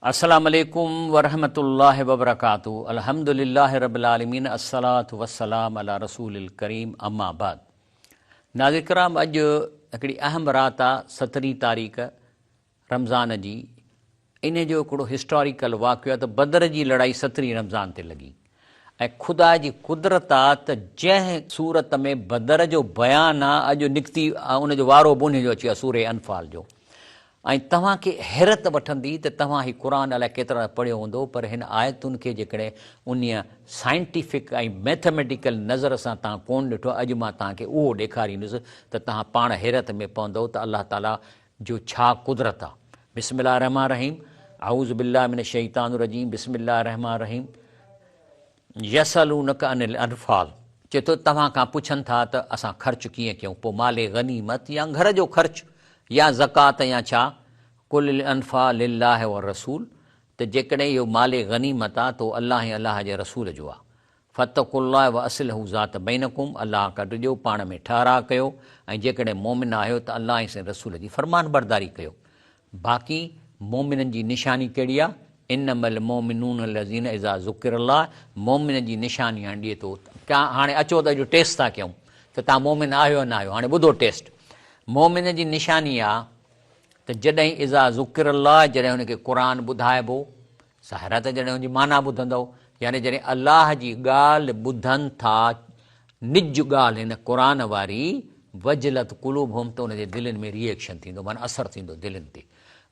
السلام عليڪم ورحمة الله وبرڪاته الحمد لله رب العالمين الصلوة والسلام علي رسول الڪريم اما بعد ناظرين ڪرام اڄ هڪڙي اهم رات آ سترهين تاريخ رمضان جي انهي جو هڪڙو هسٽاريڪل واقعو آ ته بدر جي لڙائي سترهين رمضان تي لڳي ۽ خدا جي قدرت آ ته جنهن سورت ۾ بدر جو بيان آ اڄ نڪتي ان جو وارو به انهي جو اچي ويو آ سورة انفال جو ۽ توهان کي حيرت وٺندي ته توهان هي قرآن الائي ڪيترا دفعا پڙهيو هوندو پر هن آيتن کي جيڪڏهن انهيء سائنٽيفڪ ۽ مئٿميٽيڪل نظر سان توهان ڪونه ڏٺو اڄ مان توهان کي اهو ڏيکاريندس ته توهان پاڻ حيرت ۾ پوندؤ ته الله تعاليٰ جو ڇا قدرت آ. بسم الله الرحمٰن الرحيم اعوذ بالله من الشيطان الرجيم بسم الله الرحمٰن الرحيم يسألونک عن الانفال چئي ٿو توهان کان پڇن ٿا ته اسان خرچ ڪيئن ڪيون پوء مال غنيمت يا گهر جو خرچ يا زڪوات يا ڇا؟ قل الانفال لله والرسول ته جيڪڏهن اهو مال غنيمت آ ته اهو الله ۽ الله جي رسول جو آ. فاتقوا الله واصلحوا ذات بينڪم الله کان ڊڄو پاڻ ۾ ٺهراء ڪيو ۽ جيڪڏهن مؤمن آهيو ته الله ۽ سندس رسول جي فرمانبرداري ڪيو. باقي مؤمنن جي نشاني ڪهڙي آ؟ انما المؤمنون الذين اذا ذڪر الله مؤمن جي نشاني هاڻي ڏئي ٿو ته هاڻي اچو ته اڄ ٽيسٽ ٿا ڪيون ته توهان مؤمن آهيو يا نه آهيو هاڻي ٻڌو ٽيسٽ مؤمن جي نشاني آ ته جڏهن اذا ذڪر الله جڏهن هن کي قرآن ٻڌائبو ظاهر آ ته جڏهن هن جي معنيٰ ٻڌندؤ يعني جڏهن الله جي ڳالهه ٻڌن ٿا نج ڳالهه هن قرآن واري وجلت قلوبهم ته ان جي دلين ۾ ري ايڪشن ٿيندو معنيٰ اثر ٿيندو دلين تي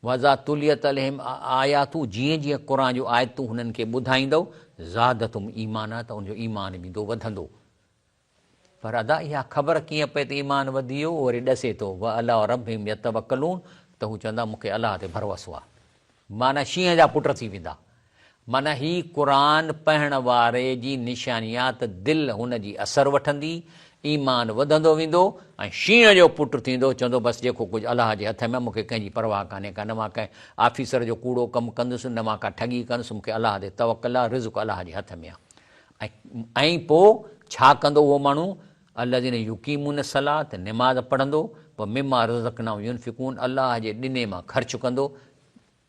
واذا تليت عليهم آياته جيئن جيئن قرآن جون آيتون هنن کي ٻڌائيندؤ زادتهم ايمانا ته ان جو ايمان به ايندو وڌندو پر ادا اها خبر ڪيئن پئي ته ايمان وڌي ويو؟ وري ڏسي ٿو، وعلي ربهم يتوڪلون ته هو چوندا مون کي الله تي ڀروسو آهي. معنيٰ شينهن جا پٽ ٿي ويندا. معنيٰ هي قرآن پڙهڻ واري جي نشاني آهي ته دل هن جي اثر وٺندي، ايمان وڌندو ويندو ۽ شينهن جو پٽ ٿيندو، چوندو بس جيڪو ڪجهه الله جي هٿ ۾ آهي مون کي ڪنهن جي پرواهه ڪانهي ڪا نه مان ڪنهن آفيسر جو ڪوڙو ڪم ڪندس نه مان ڪا ٺڳي ڪندس مون کي الله تي توڪل آهي رزق الله جي هٿ ۾ آهي. ۽ پوء ڇا ڪندو اهو ماڻهو، الذين يقيمون الصلوة نماز پڙهندو، ومما رزقناهم ينفقون الله جي ڏني مان خرچ ڪندو،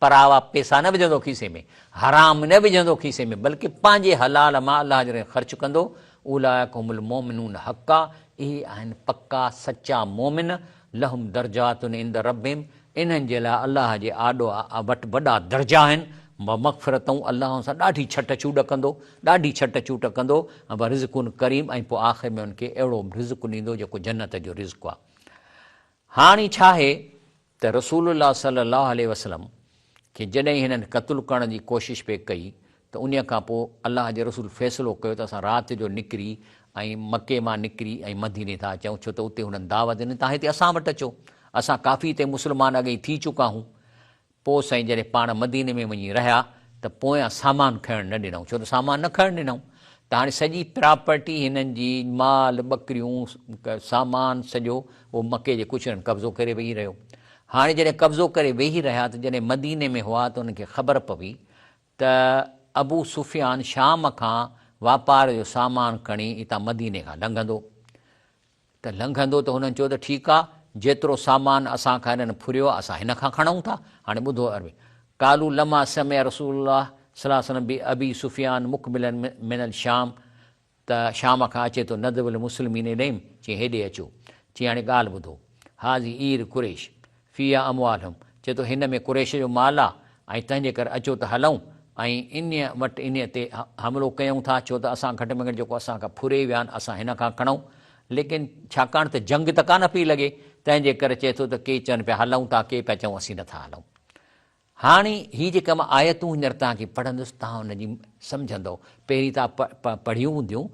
پراوا پيسا نه وجهندو کيسي ۾، حرام نه وجهندو کيسي ۾ بلڪه پنهنجي حلال مان الله جي راه ۾ خرچ ڪندو، اولئک هم المومنون حقا اهي آهن پڪا سچا مومن، لهم درجات عند ربهم انهن جي لاء الله جي آڏو وٽ وڏا درجا آهن، ومغفرة الله انهن سان ڏاڍي ڇٽ ڇوٽ ڪندو، ڏاڍي ڇٽ ڇوٽ ڪندو، ورزق ڪريم ۽ پوء آخر ۾ انهن کي اهڙو رزق ڏيندو جيڪو جنت جو رزق آهي. هاڻي ڇا آهي ته رسول الله صلي الله عليه وسلم کي جڏهن هنن قتل ڪرڻ جي ڪوشش پئي ڪئي ته انهيء کان پوء الله جي رسول فيصلو ڪيو ته اسان رات جو نڪري ۽ مڪي مان نڪري ۽ مديني ٿا اچون ڇو ته اتي هنن دعوت ڏني توهان هتي اسان وٽ اچو اسان ڪافي هتي مسلمان اڳي ئي ٿي چڪا هون پوء سائين جڏهن پاڻ مديني ۾ وڃي رهيا ته پويان سامان کڻڻ نه ڏنائون ڇو ته سامان نه کڻڻ ڏنائون ته هاڻي سڄي پراپرٽي هنن جي مال ٻڪريون سامان سڄو اهو مڪي جي ڪجهه هنن قبضو ڪري ويهي رهيو هاڻي جڏهن قبضو ڪري ويهي رهيا ته جڏهن مديني ۾ هئا ته انهن کي خبر پوي ته ابو سفيان شام کان واپار جو سامان کڻي اتان مديني کان لنگهندو ته لنگهندو ته هنن چيو ته ٺيڪ آ جيترو سامان اسان کان هنن ڦريو آ اسان هن کان کڻون ٿا هاڻي ٻڌو عربي قالوا لما سمع رسول الله صلي الله عليه وسلم بابي سفيان مقبلا من الشام ته شام کان اچي ٿو ندب المسلمين اليهم، چيائين هيڏي اچو. چيائين هاڻي ڳالهه ٻڌو. هذه عير قريش، فيها اموالهم، چئي ٿو هن ۾ قريش جو مال آ ۽ تنهنجي ڪري اچو ته هلون ۽ انهيء وٽ انهيء تي حملو ڪيون ٿا ڇو ته اسان گهٽ ۾ گهٽ جيڪو اسان کان ڦري ويا آهن اسان هن کان کڻون ليڪن ڇاڪاڻ ته جنگ ته ڪانه پئي لڳي تنهن جي ڪري چئي ٿو ته ڪي چون پيا هلون ٿا ڪي پيا چئون اسين نٿا هلون. هاڻي هي جيڪا مان آيتون هينئر توهان کي پڙهندس توهان ان جي سمجهندؤ. پهرين توهان پڙهيون هونديون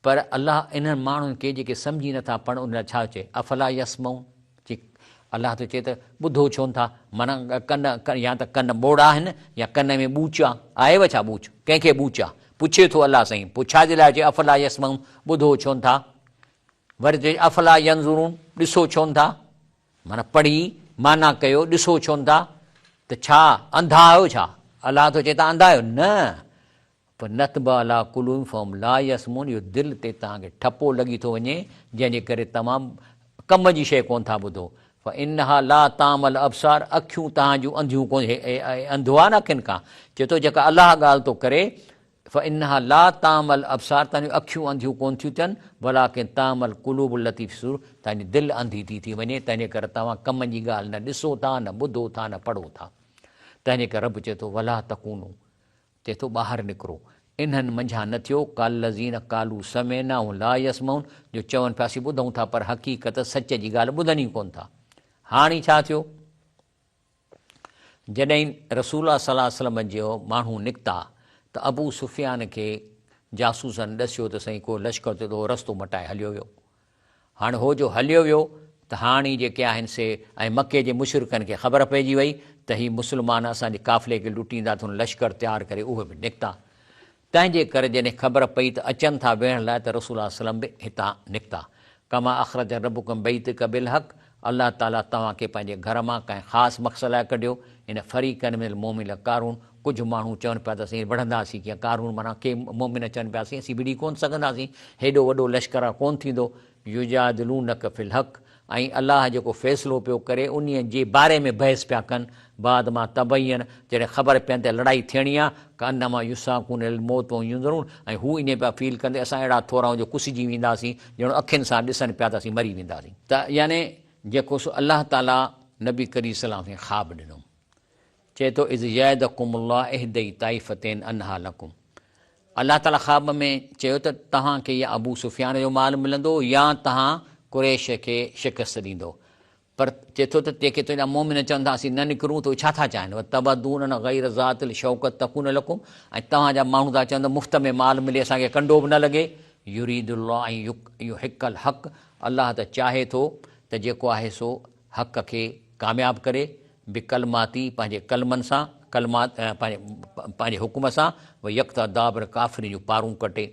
پر الله انهن ماڻهن کي جيڪي سمجهي نٿا پڙهن انهن لاء ڇا چئي افلا يسمعون چي الله ٿو چئي ته ٻڌو ڇو نٿا معنيٰ ڪن يا ته ڪن ٻوڙا آهن يا ڪن ۾ ٻوچ آ آهيو ڇا ٻوچ ڪنهن کي ٻوچ آ پڇي ٿو الله سائين پوء ڇا جي لاء چئي افلا يسمعون ٻڌو ڇو نٿا وري چئي افلا ينظرون ڏسو ڇو نٿا معنيٰ پڙهي، معنيٰ ڪيو، ڏسو ڇونه ٿا ته ڇا انڌا آهيو ڇا؟ الله ٿو چئي توهان انڌا آهيو؟ نه! پر نطبع عليٰ قلوبهم فهم لا يسمعون اهو دل تي توهان کي ٺپو لڳي ٿو وڃي جنهن جي ڪري توهان ڪم جي شيء ڪونه ٿا ٻڌو. فانها لا تعمي الابصار اکيون توهان جون انڌيون ڪونه هي انڌو آهي نه اکين کان چئي ٿو جيڪا الله ڳالهه ٿو ڪري فانها لا تعمي الابصار توهان جون اکيون انڌيون ڪونه ٿيون ٿين ولڪن تعمي القلوب التي في الصدور توهان جي دل انڌي ٿي ٿي وڃي تنهنجي ڪري توهان ڪم جي ڳالهه نه ڏسو ٿا نه ٻڌو ٿا نه پڙهو ٿا تنهنجي ڪري رب چئي ٿو ولا تڪونو چئي ٿو ٻاهر نڪرو، انهن منجهان نه ٿيو، ڪالذين قالوا سمعنا وهم لا يسمعون، جو چون پيا اسين ٻڌون ٿا پر حقيقت، سچ جي ڳالهه، ٻڌن ئي ڪونه ٿا. هاڻي ڇا ٿيو؟ جڏهن رسول الله صلي الله عليه وسلم جو ماڻهو نڪتا ته ابو سفيان کي جاسوسن ڏسيو ته سائين ڪو لشڪر ٿيو ته هو رستو مٽائي هليو ويو. هاڻ هو جو هليو ويو ته هاڻ ئي جيڪي آهن سي ۽ مڪي جي مشرڪن کي خبر پئجي وئي ته هي مسلمان اسان جي قافلي کي لٽيندا ته هن لشڪر تيار ڪري اهي به نڪتا. تنهن جي ڪري جڏهن خبر پئي ته اچن ٿا ويهڻ لاء ته رسول الله صلعم به هتان نڪتا. ڪما اخرج ربڪ من بيتڪ بالحق الله تعاليٰ توهان کي پنهنجي گهر مان ڪنهن خاص مقصد لاء ڪڍيو. ان فريقن من المومنين لڪارهون ڪجهه ماڻهو چون پيا ته اسين وڙهنداسين ڪيئن؟ ڪارهون معنيٰ ڪي مؤمن چون پيا اسين وڙهي ڪونه سگهنداسين، هيڏو وڏو لشڪر آ ڪونه ٿيندو. يجادلونک في الحق ۽ الله جيڪو فيصلو پيو ڪري انهيء جي باري ۾ بحث پيا ڪن، بعد ما تبين جڏهن خبر پين ته لڙائي ٿيڻي آ، ڪانما يساقون الي الموت وهم ينظرون ۽ هو ائين پيا فيل ڪن ته اسان اهڙا ٿورا آهيون جو ڪسجي وينداسين، ڄڻ اکين سان ڏسن پيا ته اسين مري وينداسين. ته يعني جيڪو سو الله تعاليٰ نبي ڪريم صلي الله عليه وسلم کي خواب ڏنو. چئي ٿو اذ يعدڪم الله احدي طائفتين انها لڪم الله تعاليٰ خواب ۾ چيو ته توهان کي يا ابو سفيان جو مال ملندو يا توهان قريش کي شڪست ڏيندو پر چئي ٿو ته جيڪي تنهنجا مؤمن چون ٿا اسين نه نڪرون ته اهي ڇا ٿا چاهين وتودون ان غير ذات الشوڪت تڪون لڪم ۽ توهان جا ماڻهو ٿا چون ته مفت ۾ مال ملي اسان کي ڪنڊو به نه لڳي يريد الله ان يحق الحق الله ته چاهي ٿو ته جيڪو آهي سو حق کي ڪامياب ڪري، بڪلماتي پنهنجي ڪلمن سان، ڪلمات پنهنجي حڪم سان، ويقطع دابر ڪافرين جون پارون ڪٽي.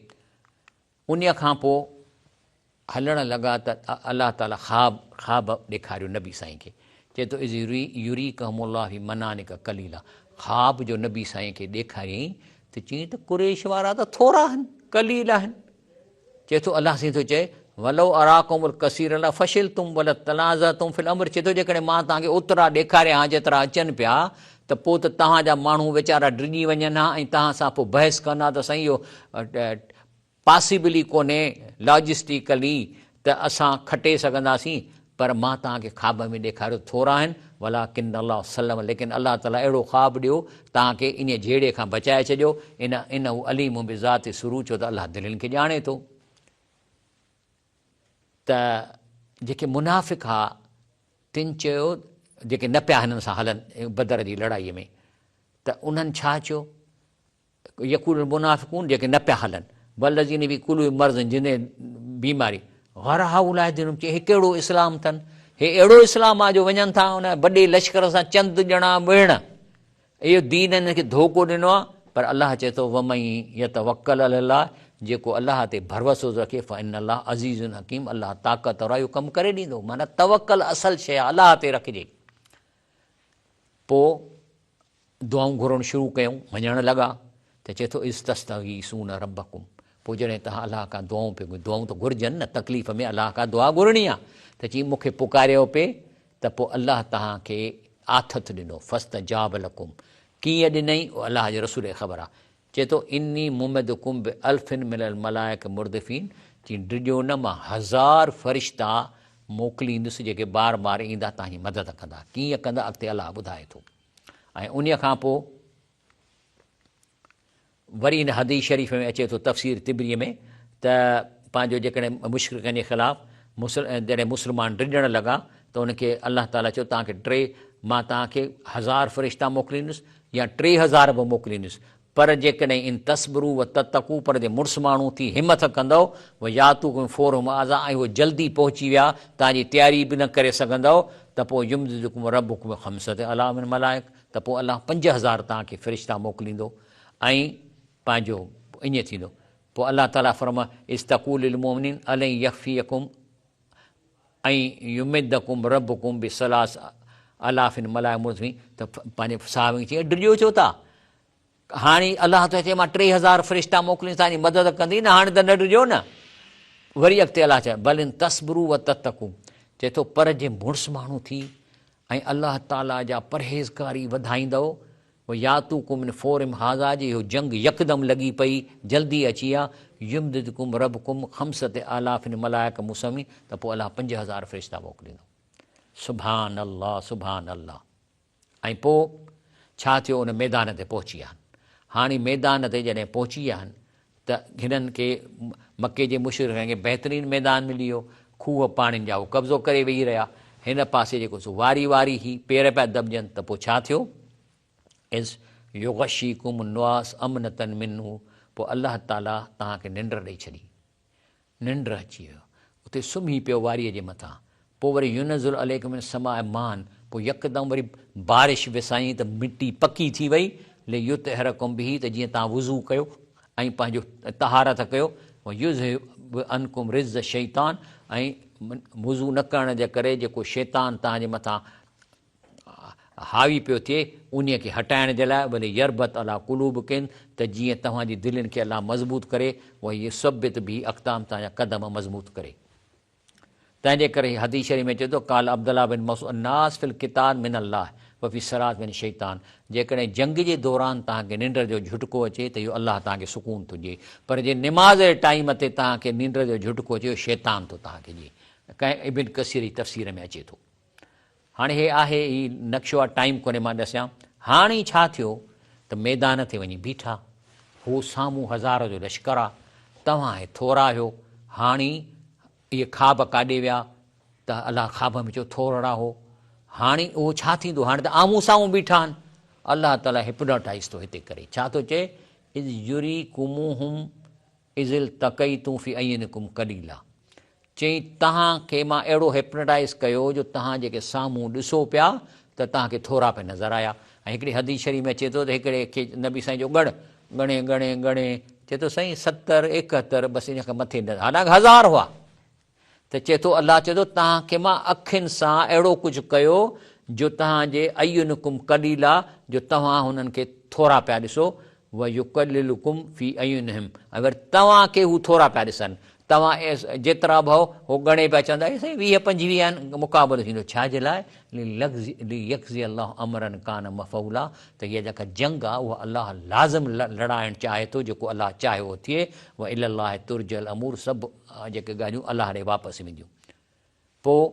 انهيء کان پوء هلڻ لڳا ته الله تعاليٰ خواب خواب ڏيکاريو نبي سائين کي. چئي ٿو اذ يريڪهم الله في منانڪ قليلا خواب جو نبي سائين کي ڏيکاريائين ته چيائين ته قريش وارا ته ٿورا آهن، قليل آهن. چئي ٿو الله سائين ٿو چئي ولو اراڪم الڪثير لفشلتم ولتنازعتم في الامر چئي ٿو جيڪڏهن مان توهان کي اوترا ڏيکاريان ها جيترا اچن پيا ته پوء ته توهان جا ماڻهو ويچارا ڊڄي وڃن ها ۽ توهان سان پوء بحث ڪن ها ته سائين اهو پاسيبل ئي ڪونهي لاجسٽيڪلي ته اسان کٽي سگهنداسين پر مان توهان کي خواب ۾ ڏيکاريو ته ٿورا آهن، ولڪن الله سلم ليڪن الله تعاليٰ اهڙو خواب ڏيو توهان کي انهيء جهيڙي کان بچائي ڇڏيو، ان انه عليم بذات الصدور ڇو ته الله دلين کي ڄاڻي ٿو. ته جيڪي منافق ها تن چيو جيڪي نه پيا هنن سان هلن بدر جي لڙائيء ۾ ته انهن ڇا چيو؟ يقول المنافقون جيڪي نه پيا هلن والذين في قلوبهم مرض جن بيماري غر هؤلاء دينهم چي هي ڪهڙو اسلام اٿن هي اهڙو اسلام آ جو وڃن ٿا ان وڏي لشڪر سان چند ڄڻا وڙهڻ اهو دين هنن کي ڌوڪو ڏنو آ پر الله چئي ٿو ومن يتوڪل علي الله جيڪو الله تي ڀروسو رکي فان الله عزيز حڪيم الله طاقتور آ اهو ڪم ڪري ڏيندو معنيٰ توڪل اصل شيء آ الله تي رکجي پوء دعائون گهرڻ شروع ڪيائون، وڃڻ لڳا ته چئي ٿو اذ تستغيثون ربڪم پوء جڏهن توهان الله کان دعائون پيو گهرو، دعائون ته گهرجن نه، تڪليف ۾ الله کان دعا گهرڻي آهي، ته چيائين مون کي پڪاريو پئي ته پوء الله توهان کي آٿت ڏنو، فاستجاب لڪم، ڪيئن ڏنائين اهو الله جي رسول کي خبر آهي، چئي ٿو اني ممدڪم بالف من الملائڪ مردفين، چيائين ڊڄو نه مان هزار فرشتا موڪليندس جيڪي بار بار ايندا توهان جي مدد ڪندا، ڪيئن ڪندا اڳتي الله ٻڌائي ٿو. ۽ انهيء کان پوء وري هن حديث شريف ۾ اچي ٿو تفسير طبريء ۾ ته پنهنجو جيڪڏهن مشرڪن جي خلاف جڏهن مسلمان ڊڄڻ لڳا ته ان کي الله تعاليٰ چيو توهان کي ٽي مان توهان کي هزار فرشتا موڪليندس يا 3000 به موڪليندس پر جيڪڏهن ان تصبروا و تتقوا پر جي مڙس ماڻهو ٿي همٿ ڪندؤ و ياتوڪم من فورهم هذا ۽ هو جلدي پهچي ويا توهان جي تياري به نه ڪري سگهندؤ ته پوء يمددڪم ربڪم بخمسة آلاف من الملائڪ ته پوء الله 5000 توهان کي فرشتا موڪليندو ۽ پنهنجو ائين ٿيندو پوء الله تعاليٰ فرمايو اذ تقول للمؤمنين الن يڪفيڪم ان يمدڪم ربڪم بثلاث الاف ملائڪ مردفين ته پنهنجي صحابن کي چيائين ڊڄو ڇو ٿا هاڻي الله ٿو چئي مان 3000 فرشتا موڪليندس توهان جي مدد ڪندي نه هاڻي ته نه ڊڄو نه وري اڳتي الله چئي بل ان تصبروا وتتقوا چئي ٿو پر جي مڙس ماڻهو ٿي ۽ الله تعاليٰ جا پرهيزگاري وڌائيندؤ، وياتوڪم من فورهم هذا جي اهو جنگ يڪدم لڳي پئي جلدي اچي ها، يمددڪم ربڪم خمسة آلاف ملائڪ مسومين ته پوء الله 5000 فرشتا موڪليندو. سبحان الله سبحان الله. ۽ پوء ڇا ٿيو ان ميدان تي پهچي ويا آهن. هاڻي ميدان تي جڏهن پهچي ويا آهن ته هنن کي مڪي جي مشرڪن کي بهترين ميدان ملي ويو، کوهه پاڻين جا هو قبضو ڪري ويهي رهيا. هن پاسي جيڪو سو واري واري هي پير پيا دٻجن ته پوء ڇا ٿيو؟ اذ يغشيڪم النعاس امنة منه پوء الله تعاليٰ توهان کي ننڊ ڏئي ڇڏي. ننڊ اچي ويو. اتي سمهي پيو واريء جي مٿان. پوء وري ينزل عليڪم من السماء ماء پوء يڪدم وري بارش وسايائين ته مٽي پڪي ٿي وئي، ليطهرڪم به ته جيئن توهان وضو ڪيو ۽ پنهنجو طهارت ڪيو، ويذهب عنڪم رجز الشيطان ۽ وضو نه ڪرڻ جي ڪري جيڪو شيطان توهان جي مٿان حاوي پيو ٿئي، انهيء کي هٽائڻ جي لاء، وليربط عليٰ قلوبڪم ته جيئن توهان جي دلين کي الله مضبوط ڪري، ويثبت به اقدام توهان جا قدم مضبوط ڪري. تنهن جي ڪري حديث شريف ۾ اچي ٿو، قال عبدالله بن مسعود الناس في القتال من الله وفي الصلاة من الشيطان جيڪڏهن جنگ جي دوران توهان کي ننڊ جو جهٽڪو اچي ته اهو الله توهان کي سڪون ٿو ڏئي، پر جي نماز جي ٽائيم تي توهان کي ننڊ جو جهٽڪو اچي اهو شيطان ٿو توهان کي ڏئي. ڪنهن ابن ڪثير جي تفسير ۾ اچي ٿو. هاڻي هي آهي هي نقشو آ ٽائيم ڪونهي مان ڏسيان. هاڻي ڇا ٿيو ته ميدان تي وڃي بيٺا. هو سامهون هزار جو لشڪر آ. توهان هي ٿورا آهيو. هاڻي اهي خواب ڪاڏي ويا ته الله خواب ۾ چيو ٿورڙا هو. هاڻي اهو ڇا ٿيندو هاڻي ته آمهون سامهون بيٺا آهن. الله تعاليٰ هپناٽائيز ٿو هتي ڪري. ڇا ٿو چئي اذ يريڪموهم اذ التقيتم في اعينڪم قليلا چيائين توهان کي مان اهڙو هپناٽائيز ڪيو جو توهان جيڪي سامهون ڏسو پيا ته توهان کي ٿورا پئي نظر آيا ۽ هڪڙي حديث شريف ۾ اچي ٿو ته هڪڙي کي نبي سائين جو ڳڻ ڳڻي ڳڻي ڳڻي چئي ٿو سائين ستر ايڪهتر بس ان کان مٿي نه حالانڪه هزار هئا ته چئي ٿو الله چئي ٿو توهان کي مان اکين سان اهڙو ڪجهه ڪيو جو توهان جي اعينڪم قليلا جو توهان هنن کي ٿورا پيا ڏسو ويقللڪم في اعينهم ۽ وري توهان کي هو ٿورا پيا ڏسن توهان جيترا به هو هو ڳڻي پيا چوندا اي سائين ويهه پنجويهه آهن مقابلو ٿيندو ڇا جي لاء ليقضي الله امرا ڪان مفعولا ته هيء جيڪا جنگ آهي اها الله لازم لڙائڻ چاهي ٿو جيڪو الله چاهي اهو ٿئي والي الله ترجع الامور سڀ جيڪي ڳالهيون الله ڏي واپس وينديون. پوء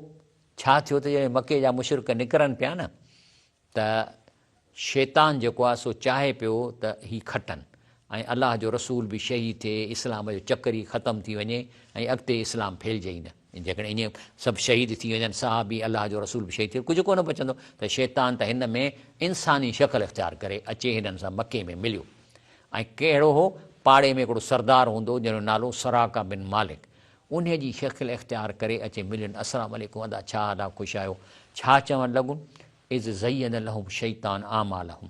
ڇا ٿيو ته جڏهن مڪي جا مشرڪ نڪرن پيا نه ته شيطان جيڪو آهي سو چاهي پيو ته هي کٽن ۽ الله جو رسول به شهيد ٿئي، اسلام جو چڪر ئي ختم ٿي وڃي ۽ اڳتي اسلام ڦهلجي ئي نه. جيڪڏهن ائين سڀ شهيد ٿي وڃن، صحابي الله جو رسول به شهيد ٿي وڃي، ڪجهه ڪونه بچندو ته شيطان ته هن ۾ انساني شڪل اختيار ڪري اچي هنن سان مڪي ۾ مليو. ۽ ڪهڙو هو؟ پاڙي ۾ هڪڙو سردار هوندو هو، جنهن جو نالو سراقه بن مالڪ. انهيء جي شڪل اختيار ڪري اچي ملين، السلام عليڪم ادا ڇا حال آ، خوش آهيو؟ ڇا چوڻ لڳن؟ اذ زين لهم الشيطان اعمالهم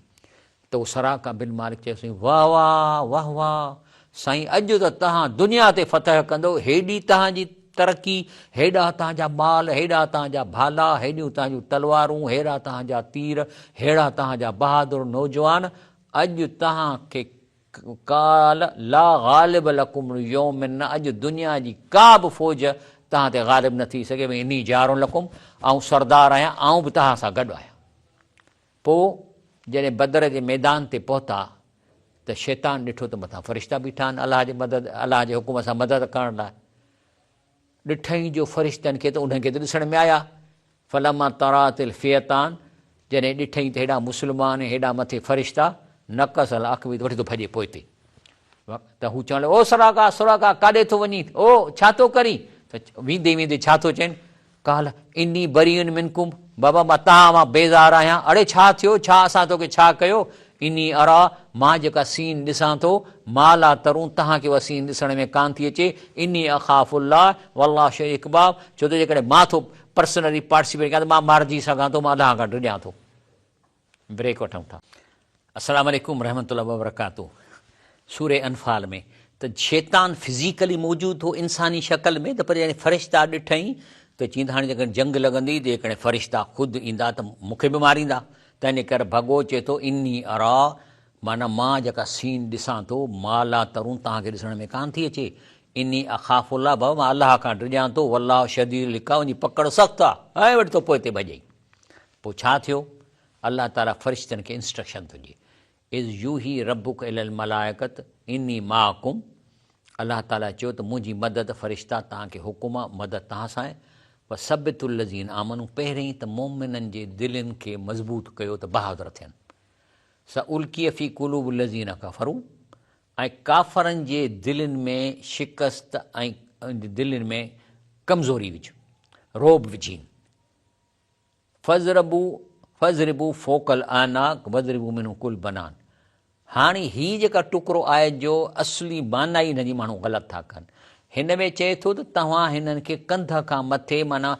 ته اهو سراقه بن مالڪ چيو سائين واه واه واه واه سائين اڄ ته توهان دنيا تي فتح ڪندو، هيڏي توهان جي ترقي، هيڏا توهان جا مال، هيڏا توهان جا ڀالا، هيڏيون توهان جون تلوارون، هيڏا توهان جا تير، ههڙا توهان جا بهادر نوجوان، اڄ توهان کي قال لا غالب لڪم اليوم منا اڄ دنيا جي ڪا به فوج توهان تي غالب نه ٿي سگهي واني جار لڪم آئون سردار آهيان آئون به توهان سان گڏ آهيان. پوء جڏهن بدر جي ميدان تي پهتا ته شيطان ڏٺو ته مٿان فرشتا بيٺا آهن الله جي مدد الله جي حڪم سان مدد ڪرڻ لاء. ڏٺائين جو فرشتن کي ته انهن کي ته ڏسڻ ۾ آيا. فلما تراءت الفئتان جڏهن ڏٺائين ته هيڏا مسلمان ۽ هيڏا مٿي فرشتا، نڪص علي عقبيه ته وٺي ٿو ڀڄي پوئتي. ته هو چوڻ لڳو، او سراقه، سراقه، ڪاڏي ٿو وڃين؟ او، ڇا ٿو ڪرين؟ ته ويندي ويندي ڇا ٿو چئين؟ قال، اني بريء منڪم، بابا مان توهان مان بيزار آهيان. اڙي ڇا ٿيو؟ ڇا اسان توکي ڇا ڪيو؟ اني اريٰ، مان جيڪا سين ڏسان ٿو، ما لا ترون، توهان کي اها سين ڏسڻ ۾ ڪانه ٿي اچي، اني اخاف الله، والله شديد العقاب، ڇو ته جيڪڏهن مان ٿو پرسنلي پارٽيسپيٽ ڪيان ته مان مارجي سگهان ٿو، مان الله کان ڊڄان ٿو. بريڪ وٺون ٿا. السلام عليڪم ورحمة الله وبرڪاته سوره انفال ۾ ته شيطان فزيڪلي موجود هو انساني شڪل ۾ ته پر جڏهن فرشتا ڏٺائين ته چيائين ته هاڻي جيڪڏهن جنگ لڳندي ته جيڪڏهن فرشتا خود ايندا ته مون کي به ماريندا تنهن ڪري ڀڳو چئي ٿو اني ارا معنيٰ مان جيڪا سين ڏسان ٿو ما لا ترون توهان کي ڏسڻ ۾ ڪانه ٿي اچي اني اخاف الله بابا مان الله کان ڊڄان ٿو والله شديد العقاب ان جي پڪڙ سخت آ ۽ وٺ ٿو پوئتي ڀڄئي. پوء ڇا ٿيو؟ الله تعاليٰ فرشتن کي انسٽرڪشن ٿو ڏئي اذ يوحي ربک الي الملائڪة اني معڪم الله تعاليٰ چيو ته منهنجي مدد فرشتا توهان کي حڪم آ مدد توهان سان آهي فثبتوا الذين آمنوا پهرين ته مؤمنن جي دلين کي مضبوط ڪيو ته بهادر ٿين سألقي في قلوب الذين ڪفروا ۽ ڪافرن جي دلين ۾ شڪست ۽ دلين ۾ ڪمزوري وجهه، رعب وجهين. فاضربوا فاضربوا فوق الاعناق واضربوا منهم ڪل بنان هاڻي هي جيڪا ٽڪرو آيت جو اصلي معنيٰ ئي هن جي ماڻهو غلط ٿا ڪن. هن ۾ چئي ٿو ته توهان هنن کي ڪنڌ کان مٿي معنيٰ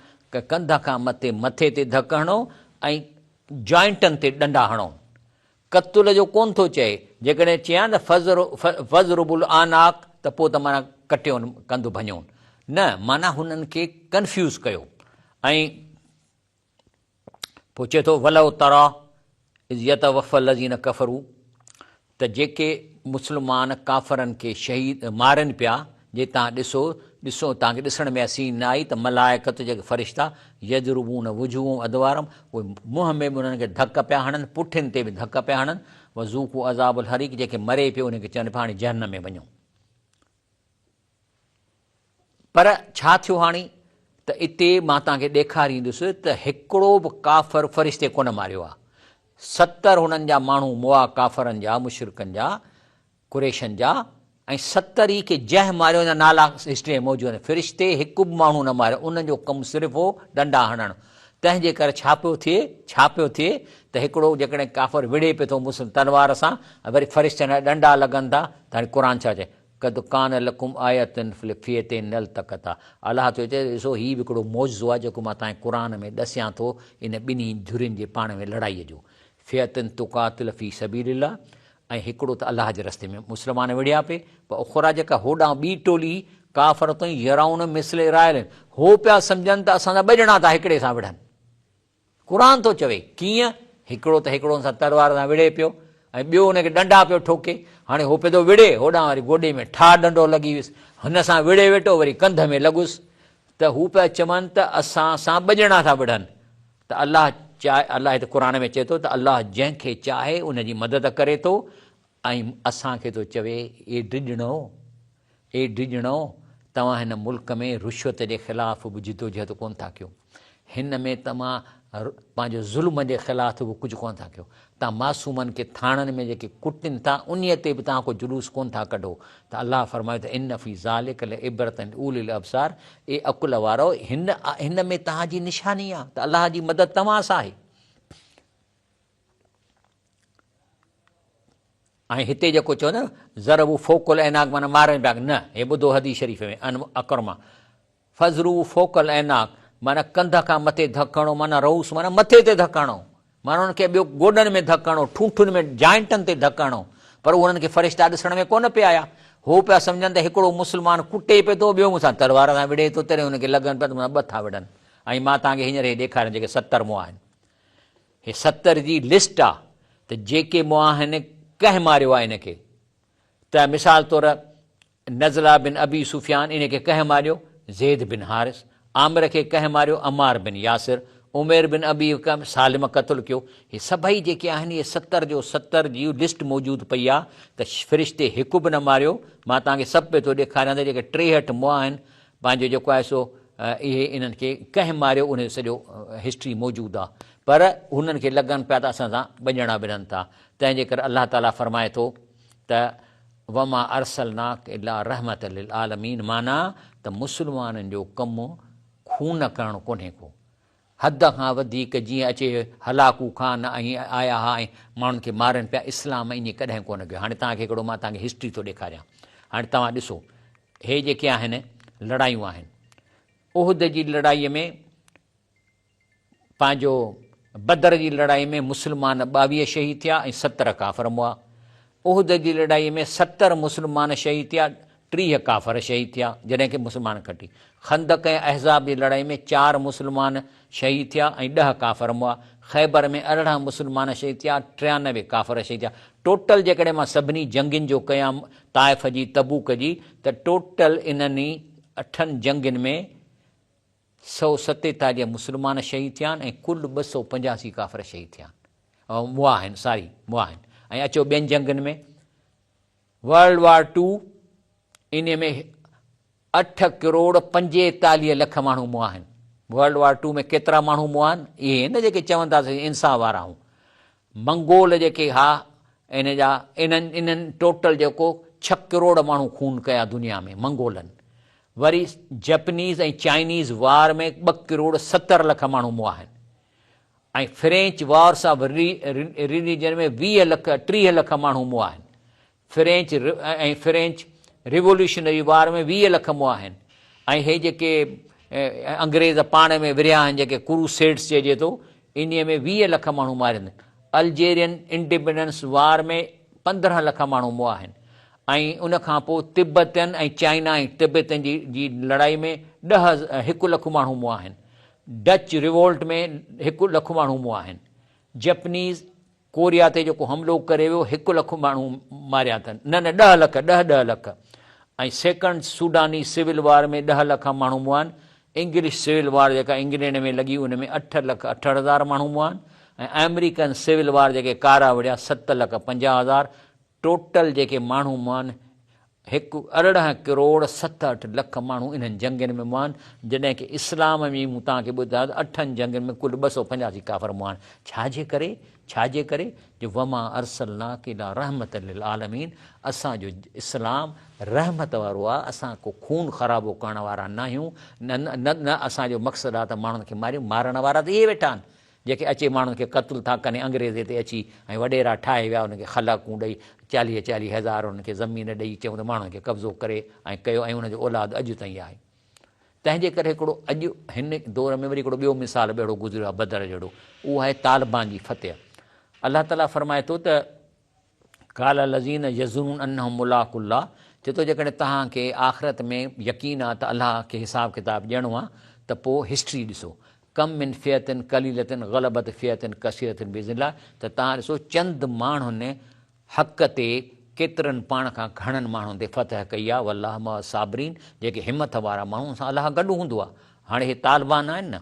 ڪنڌ کان مٿي مٿي تي ڌڪ هڻو ۽ جوائنٽن تي ڏنڊا هڻو. قتل جو ڪونه ٿو چئي. جيڪڏهن چيان ته فاضربوا الاعناق ته پوء ته معنيٰ ڪٽيون ڪنڌ ڀڃون. نه معنيٰ هنن کي ڪنفيوز ڪيو ۽ پوء چئي ٿو ولو تريٰ اذ يتوفي الذين ڪفروا ته جيڪي مسلمان ڪافرن کي شهيد مارين پيا جي توهان ڏسو ڏسو توهان کي ڏسڻ ۾ اسين نه آئي ته ملائڪت جيڪي فرشتا يضربون وجوههم ادبارهم اهي منهن ۾ به انهن کي ڌڪ پيا هڻن پٺين تي به ڌڪ پيا هڻن وذوقوا عذاب الحريق جيڪي مري پيو انهن کي چون پيا هاڻي جهنم ۾ وڃو. پر ڇا ٿيو هاڻي ته اتي مان توهان کي ڏيکاريندس ته هڪڙو به ڪافر فرشتي ڪونه ماريو آهي. 70 هنن جا ماڻهو مئا ڪافرن جا، مشرڪن جا، قريشن جا ۽ 70 ئي کي جنهن ماريو ان جا نالا هسٽري ۾ موجود آهن. فرشتي هڪ به ماڻهو نه ماريو، انهن جو ڪم صرف هو ڏنڊا هڻڻ. تنهن جي ڪري ڇا پيو ٿئي؟ ڇا پيو ٿئي ته هڪڙو جيڪڏهن ڪافر وڙهي پيو ٿو مسلم تلوار سان ۽ وري فرشتن جا ڏنڊا لڳن ٿا ته هاڻي قرآن ڇا چئي؟ قد ڪان لڪم آية في الفئتين التقتا الله ٿو چئي ته ڏسو هي به هڪڙو معجزو آهي جيڪو مان توهان کي قرآن ۾ ڏسيان ٿو ان ٻنهي ڌرين جي پاڻ ۾ لڙائيء جو فئة تقاتل في سبيل الله ۽ هڪڙو ته الله جي رستي ۾ مسلمان وڙهيا پئي پر اخريٰ جيڪا هوڏانهن ٻي ٽولي ڪافر تون يرون مثل رائل هو پيا سمجهن ته اسان جا ٻه ڄڻا ٿا هڪڙي سان وڙهن قرآن ٿو چوي، ڪيئن؟ هڪڙو ته هڪڙو ان سان تلوار سان وڙهي پيو ۽ ٻيو ان کي ڏنڊا پيو ٺوڪي. هاڻي هو پيو ٿو وڙهي، هوڏانهن وري گوڏي ۾ ٺاهه ڏنڊو لڳي ويس. هن سان وڙهي ويٺو، وري ڪنڌ ۾ لڳس ته هو پيا چون ته اسان سان ٻه ڄڻا ٿا وڙهن ته الله چاهي، الله هت قرآن ۾ چئي ٿو ته الله جنهن کي چاهي ان جي مدد ڪري ٿو ۽ اسان کي ٿو چوي اي ڊڄڻو! اي ڊڄڻؤ! توهان هن ملڪ ۾ رشوت جي خلاف به جدوجهد ڪونه ٿا ڪيو. هن ۾ توهان پنهنجو ظلم جي خلاف به ڪجهه ڪونه ٿا ڪيو. توهان معصومن کي ٿاڻن ۾ جيڪي ڪٽين ٿا انهيء تي به توهان ڪو جلوس ڪونه ٿا ڪڍو ته الله فرمايو ته ان في ذلک لعبرة لاولي الابصار اي عقل وارؤ! هن هن ۾ توهان جي نشاني آهي ته الله جي مدد توهان سان آهي. ۽ هتي جيڪو چون ٿا ضربوا فوق الاعناق معنيٰ مارن پيا نه هي ٻڌو حديث شريف ۾ ان اڪرمه فضربوا فوق الاعناق معنيٰ ڪنڌ کان مٿي ڌڪ هڻو معنيٰ رئوس معنيٰ مٿي تي ڌڪ هڻو معنيٰ انهن کي ٻيو گوڏن ۾ ڌڪ هڻو ٺونٺن ۾ جائنٽن تي ڌڪ هڻو پر انهن کي فرشتا ڏسڻ ۾ ڪونه پيا آيا هو پيا سمجهن ته هڪڙو مسلمان ڪٽي پيو ٿو ٻيو مون سان تلوار سان وڙهي ٿو تڏهن هن کي لڳن پيا ته مون سان ٻه ٿا وڙهن ۽ مان توهان کي هينئر هي ڏيکاريان جيڪي 70 مئا آهن هي 70 جي لسٽ آ ته جيڪي مئا آهن ڪنهن ماريو آ ان کي ته مثال طور نضله بن ابي سفيان ان کي ڪنهن ماريو زيد بن حارث عامر کي ڪنهن ماريو عمار بن ياسر عمير بن ابي سالم قتل ڪيو هي سڀئي جيڪي آهن اهي 70 جو 70 جي لسٽ موجود پئي آ ته فرشتي هڪ به نه ماريو مان توهان کي سڀ پئي ٿو ڏيکاريان ته جيڪي 63 مئا آهن پنهنجو جيڪو آهي سو اهي انهن کي ڪنهن ماريو ان جو سڄو هسٽري موجود آهي پر هنن کي لڳن پيا ته اسان سان ٻه ڄڻا وڙهن ٿا تنهن جي ڪري الله تعالي فرمائي ٿو ته وما ارسلناک الا رحمة للعالمين معنيٰ ته مسلمانن جو ڪم خون ڪرڻ ڪونهي ڪو حد کان وڌيڪ جيئن اچي هلاڪو خان ۽ آيا ها ۽ ماڻهن کي مارن پيا اسلام ائين ڪڏهن ڪونه ڪيو هاڻي توهان کي هڪڙو مان توهان کي هسٽري ٿو ڏيکاريان هاڻي توهان ڏسو هي جيڪي آهن لڙايون آهن احد جي لڙائي ۾ پنهنجو بدر جي لڙائي ۾ مسلمان 22 شهيد ٿيا ۽ 70 ڪافر مئا احد جي لڙائي ۾ 70 مسلمان شهيد ٿيا 30 ڪافر شهيد ٿيا، جڏهن ڪي مسلمان کٽي. خندق ۽ احزاب جي لڙائي ۾ چار مسلمان شهيد ٿيا ۽ ڏهه ڪافر مئا. خيبر ۾ 18 مسلمان شهيد ٿيا، 93 ڪافر شهيد ٿيا. ٽوٽل جيڪڏهن مان سڀني جنگين جو ڪيان طائف جي، تبوڪ جي ته ٽوٽل انهن ئي اٺن جنگين ۾ 147 مسلمان شهيد ٿيا آهن ۽ ڪل 285 ڪافر شهيد ٿيا آهن مئا آهن ساري مئا آهن ۽ اچو ٻين جنگين ۾ ورلڊ وار ٽو انهي ۾ 8 ڪروڙ 45 لک ماڻهو مئا آهن. ورلڊ وار ٽو ۾ ڪيترا ماڻهو مئا آهن؟ اهي آهن نه جيڪي چون ٿا اسين انصاف وارا آهيون. منگول جيڪي ها ان جا انهن انهن ٽوٽل جيڪو 6 ڪروڙ ماڻهو خون ڪيا دنيا ۾ منگولن. وري Japanese ۽ Chinese war ۾ 2 crore 70 lakh ماڻهو مئا آهن. ۽ French wars of religion ۾ 20 lakh 30 lakh ماڻهو مئا آهن. French ۽ French revolutionary war ۾ 20 lakh مئا آهن ۽ هي جيڪي انگريز پاڻ ۾ ورهيا آهن جيڪي ڪروسيڊس چئجي ٿو انهي ۾ 20 لک ماڻهو ماريل آهن. الجيرين انڊيپينڊنس وار ۾ 15 لک ماڻهو مئا آهن ۽ ان کان پوء تبتين ۽ چائنا ۽ تبتين جي لڙائي ۾ 10 هڪ لک ماڻهو مئا آهن. ڊچ ريوولٽ ۾ 1 لک ماڻهو مئا آهن. جپنيز ڪوريا تي جيڪو حملو ڪري ويو 1 لک ماڻهو ماريا اٿن نه نه 10 lakh 10 10 lakh ۽ second Sudanese civil war ۾ 10 lakh ماڻهو مئا آهن. انگلش سول وار جيڪا انگلينڊ ۾ لڳي ان ۾ 8 لک 68 هزار ماڻهو مئا آهن ۽ آمريڪن سول وار جيڪي ڪارا وڙهيا 7 لک 50 هزار ٽوٽل جيڪي ماڻهو مئا آهن هڪ 18 ڪروڙ 7 8 لک ماڻهو انهن جنگين ۾ مئا آهن جڏهن ڪه اسلام ۾ مون توهان کي ٻڌايو ته اٺن جنگين ۾ ڪل 285 ڪافر مئا آهن ڇا جي ڪري ڇا جي ڪري جو وما ارسلناک الا رحمة للعالمين اسان جو اسلام رحمت وارو آهي اسان ڪو خون خرابو ڪرڻ وارا ناهيون نه نه نه اسان جو مقصد آهي ته ماڻهن کي ماريون مارڻ وارا ته اهي ويٺا آهن جيڪي اچي ماڻهن کي قتل ٿا ڪن ۽ انگريز هتي اچي ۽ وڏيرا ٺاهي ويا انهن کي خلاقون ڏئي 40 40 هزار انهن کي زمين ڏئي چيون ته ماڻهن کي قبضو ڪري ۽ ڪيو ۽ ان جو اولاد اڄ تائين آهي تنهن جي ڪري هڪڙو اڄ هن دور ۾ وري هڪڙو ٻيو مثال به اهڙو گذريو آهي بدر جهڙو اهو آهي طالبان جي فتح الله تعاليٰ فرمائي ٿو ته قال الذين يظنون انهم ملاقو الله چئي ٿو جيڪڏهن توهان کي آخرت ۾ يقين آهي ته الله کي حساب ڪتاب ڏيڻو آهي ته پوء هسٽري ڏسو ڪم من فئة قليلة غلبت فئة ڪثيرة باذن الله ته توهان ڏسو چند ماڻهن حق تي ڪيترن پاڻ کان گهڻن ماڻهن تي فتح ڪئي آهي والله مع الصابرين جيڪي همٿ وارا ماڻهو ان سان الله گڏ هوندو آهي هاڻي هي طالبان آهن نه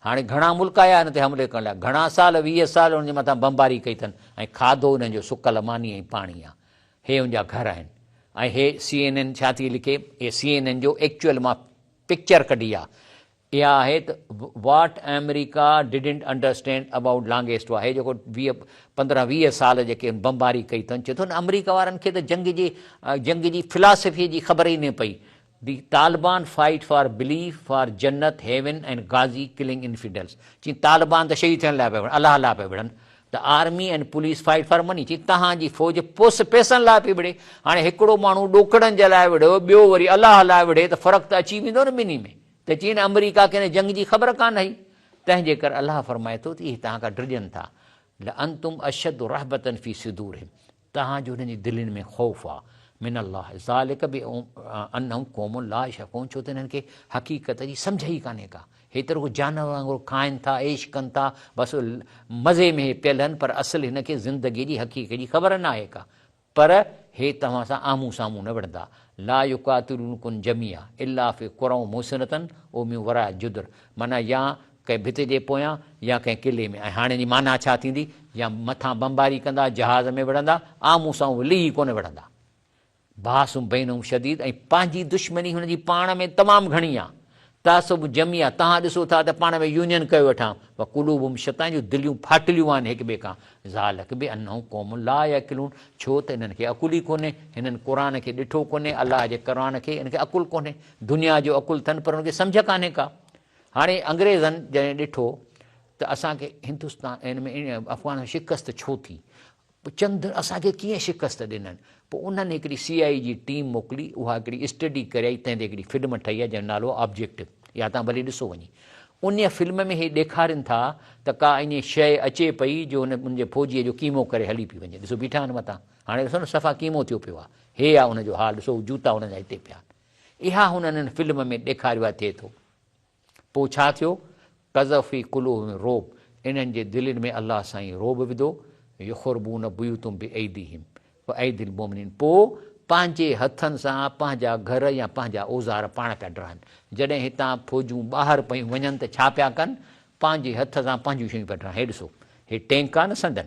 هاڻي گهڻا ملڪ آيا هن تي حملي ڪرڻ لاء گهڻا سال 20 سال انهن جي مٿان بمباري ڪئي اٿن ۽ کاڌو انهن جو سڪل ماني ۽ پاڻي آ هي ان جا گهر آهن ۽ هي سي اين اين ڇا ٿي لکي هي سي اين اين جو ايڪچوئل مان پڪچر ڪڍي آ اها آهي ته what America didn't understand about longest war هي جيڪو 20 15 20 سال جيڪي بمباري ڪئي اٿن چئي ٿو نه آمريڪا وارن کي ته جنگ جي جنگ جي فلاسفي جي خبر ئي نه پئي The Taliban fight for belief, for Jannat, heaven and Ghazi killing infidels. چين طالبان ته شهيد ٿيڻ لاء پيا وڙهن، الله لاء پيا وڙهن. The army and police fight for money. چين توهان جي فوج پوس پئسن لاء پئي وڙهي. هاڻي هڪڙو ماڻهو ڏوڪڙن جي لاء وڙهيو، ٻيو وري الله لاء وڙهي ته فرق ته اچي ويندو نه ٻنهي ۾. ته چين آمريڪا کي ان جنگ جي خبر ڪانه هئي. تنهن جي ڪري الله فرمائي ٿو ته اهي توهان کان ڊڄن ٿا. لانتم اشد رهبة في صدورهم. تان جو انهن جي دلين ۾ خوف آ، من الله، ذلک بانهم قوم لا يفقهون ڇو ته انهن کي حقيقت جي سمجهه ئي ڪانهي ڪا، هي ته رڳو جانور وانگر کائن ٿا، عيش ڪن ٿا، بس مزي ۾ هي پيل آهن، پر اصل هن کي زندگيء جي حقيقت جي خبر ناهي ڪا، پر هي توهان سان آمهون سامهون نه وڙهندا، لا يقاتلونڪم جميعا الا في قري محصنة او من وراء جدر معنيٰ يا ڪنهن ڀت جي پويان يا ڪنهن قلعي ۾ ۽ هاڻي ان جي معنيٰ ڇا ٿيندي؟ يا مٿان بمباري ڪندا، جهاز ۾ وڙهندا، آمهون سامهون لهي ڪونه وڙهندا. باس بينهم شديد ۽ پنهنجي دشمني هن جي پاڻ ۾ تمام گهڻي آ. تعصب جميعا توهان ڏسو ٿا ته پاڻ ۾ يونين ڪيو ويٺا آهن. وقلوبهم شتيٰ ۽ جو دليون ڦاٽليون آهن هڪ ٻئي کان. ذالڪ بانهم قوم لا يعقلون ڇو ته انهن کي عقل ئي ڪونهي. هنن قرآن کي ڏٺو ڪونهي، الله جي قرآن کي، انهن کي عقل ڪونهي. دنيا جو عقل اٿن پر انهن کي سمجهه ڪانهي ڪا. هاڻي انگريزن جڏهن ڏٺو ته اسان کي هندستان هن ۾ افغان ۾ شڪست ڇو ٿي، پوء چند اسان کي ڪيئن شڪست ڏنن، پوء انهن هڪڙي سي آء اي جي ٽيم موڪلي، اها هڪڙي اسٽڊي ڪري آئي، تنهن تي هڪڙي فلم ٺهي آهي جنهن جو نالو آهي آبجيڪٽو، اها توهان ڀلي ڏسو وڃي. انهيء فلم ۾ هي ڏيکارين ٿا ته ڪا ائين شيء اچي پئي جو هن ان جي فوجيء جو قيمو ڪري هلي پئي وڃي، ڏسو بيٺا آهن مٿان، هاڻي ڏسو نه صفا قيمو ٿيو پيو آهي، هي آهي ان جو حال، ڏسو جوتا انهن جا هتي پيا آهن. اها هنن ان فلم ۾ ڏيکاريو آهي ٿئي ٿو. پوء ڇا ٿيو؟ قذف في قلوبهم الرعب انهن جي دلين ۾ الله سائين رعب وڌو. يخربون بيوتهم بايديهم وايدي المومنين پوء پنهنجي هٿن سان پنهنجا گهر يا پنهنجا اوزار پاڻ پيا ڊاهن. جڏهن هتان فوجون ٻاهر پيون وڃن ته ڇا پيا ڪن؟ پنهنجي هٿ سان پنهنجون شيون پيا ڊاهن. هي ڏسو هي ٽينڪ آ نه سندن،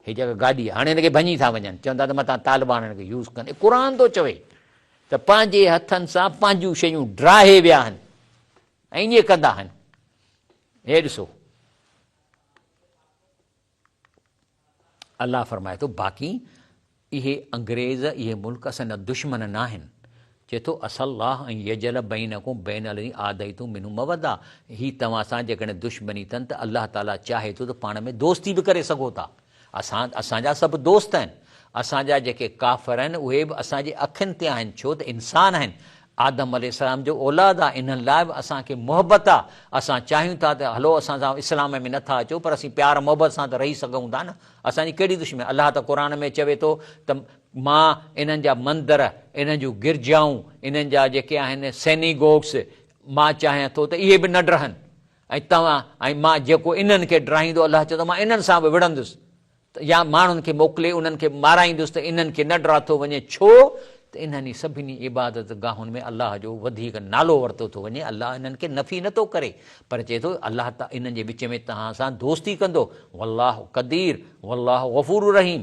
هي جيڪا گاڏي آ، هاڻي هن کي ڀڃي ٿا وڃن، چون ٿا ته متان طالبان هن کي يوز ڪن. قرآن ٿو چوي ته پنهنجي هٿن سان پنهنجون شيون ڊاهي ويا آهن ۽ ائين ڪندا آهن. هي ڏسو الله فرمائي ٿو باقي اهي انگريز اهي ملڪ اسان جا دشمن ناهن. چئي ٿو عسي الله ان يجعل بينڪم وبين الذين عاديتم منهم موده هي توهان سان جيڪڏهن دشمني اٿن ته الله تعالي چاهي ٿو ته پاڻ ۾ دوستي به ڪري سگهو ٿا. اسان اسان جا سڀ دوست آهن. اسان جا جيڪي ڪافر آهن اهي به اسان جي اکين تي آهن ڇو ته انسان آهن. آدم عليه السلام جو اولاد آ انهن لاء به اسان کي محبت آ. اسان چاهيون ٿا ته هلو اسان سان اسلام ۾ نه ٿا اچو پر اسين پيار محبت سان ته رهي سگهون ٿا نه. اسان جي ڪهڙي دشمني؟ الله ته قرآن ۾ چوي ٿو ته مان انهن جا مندر، انهن جون گرجائون، انهن جا جيڪي آهن سينيگوگس، مان چاهيان ٿو ته اهي به نه ڊهن ۽ توهان ۽ مان جيڪو انهن کي ڊاهيندو الله چوندو مان انهن سان به وڙهندس يا ماڻهن کي موڪلي انهن کي مارائيندس ته انهن کي نه ڊاٿو وڃي ڇو ته انهن ئي سڀني عبادت گاهن ۾ الله جو وڌيڪ نالو ورتو ٿو وڃي الله انهن کي نفي نه ٿو ڪري پر چئي ٿو الله ته انهن جي وچ ۾ توهان سان دوستي ڪندو والله قدير والله غفور رحيم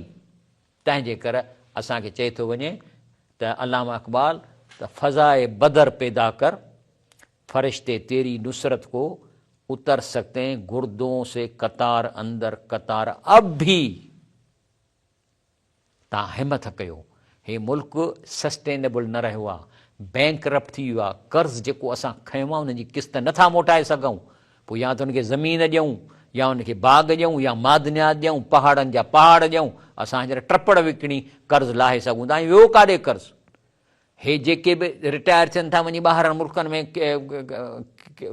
تنهن جي ڪر اسان کي چئي ٿو وڃي ته علامه اقبال ته فضاء بدر پيدا ڪر فرشتي تيري نصرت ڪو اتر سڪتي هين گردون سي قطار اندر قطار اب ڀي تان همٿ ڪيو هي ملڪ سسٽينبل نه رهيو آ بينڪ رپٽ ٿي ويو آ قرض جيڪو اسان کنيو آ ان جي قسط نه ٿا موٽائي سگهون پوء يا ته ان کي زمين ڏيون يا ان کي باغ ڏيون يا معدنيات ڏيون پهاڙن جا پهاڙ ڏيون اسان هينئر ٽپڙ وڪڻي قرض لاهي سگهون ٿا ۽ ويو ڪاڏي قرض هي جيڪي به رٽائر ٿين ٿا وڃي ٻاهرن ملڪن ۾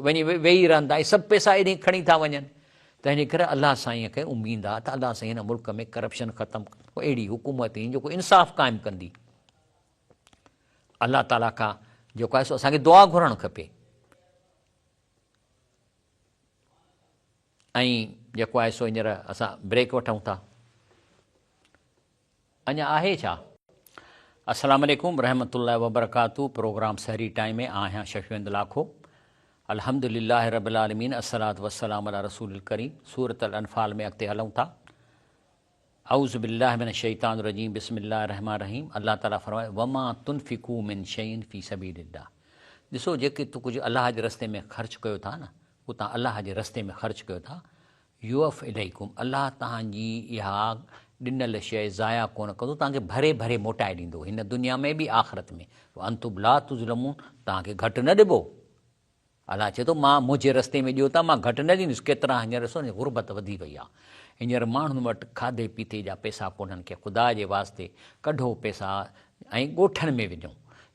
وڃي ويهي رهن ٿا اهي سڀ پئسا ايڏي کڻي ٿا وڃن تنهن جي ڪري الله سائين کي اميد آهي ته الله سائين هن ملڪ ۾ ڪرپشن ختم اهڙي حڪومت ايندي جيڪو انصاف قائم ڪندي الله تعالي کان جيڪو آهي سو اسان کي دعا گهرڻ کپي ۽ جيڪو آهي سو هينئر اسان بريڪ وٺون ٿا اڃا آهي ڇا؟ السلام عليڪم ورحمة الله وبرڪاته پروگرام سحري ٽائيم ۾ آهيان شفيعند لاکو الحمد لله رب العالمين الصلوة والسلام علي رسول الڪريم سورة الانفال ۾ اڳتي هلون ٿا اعوذ بالله من الشيطان الرجيم بسم الله الرحمن الرحيم الله تعالي فرمائي وما تنفقوا من شيء في سبيل الله ڏسو جيڪي تو ڪجهه الله جي رستي ۾ خرچ ڪيو ٿا نه اهو تان الله جي رستي ۾ خرچ ڪيو ٿا يوف اليڪم، الله توهان جي اها ڏنل شيء ضايع ڪونه ڪندو، توهان کي ڀري ڀري موٽائي ڏيندو، هن دنيا ۾ به آخرت ۾، وانتم لا تظلمون، توهان کي گهٽ نه ڏبو. الله چئي ٿو، مان منهنجي رستي ۾ ڏيو ٿا، مان گهٽ نه ڏيندس. ڪيترا هينئر ڏسو نه غربت وڌي وئي آهي، هينئر ماڻهن وٽ کاڌي پيتي جا پئسا ڪونهن ڪي، خدا جي واسطي ڪڍو پئسا ۽ ڳوٺن ۾ وڃو.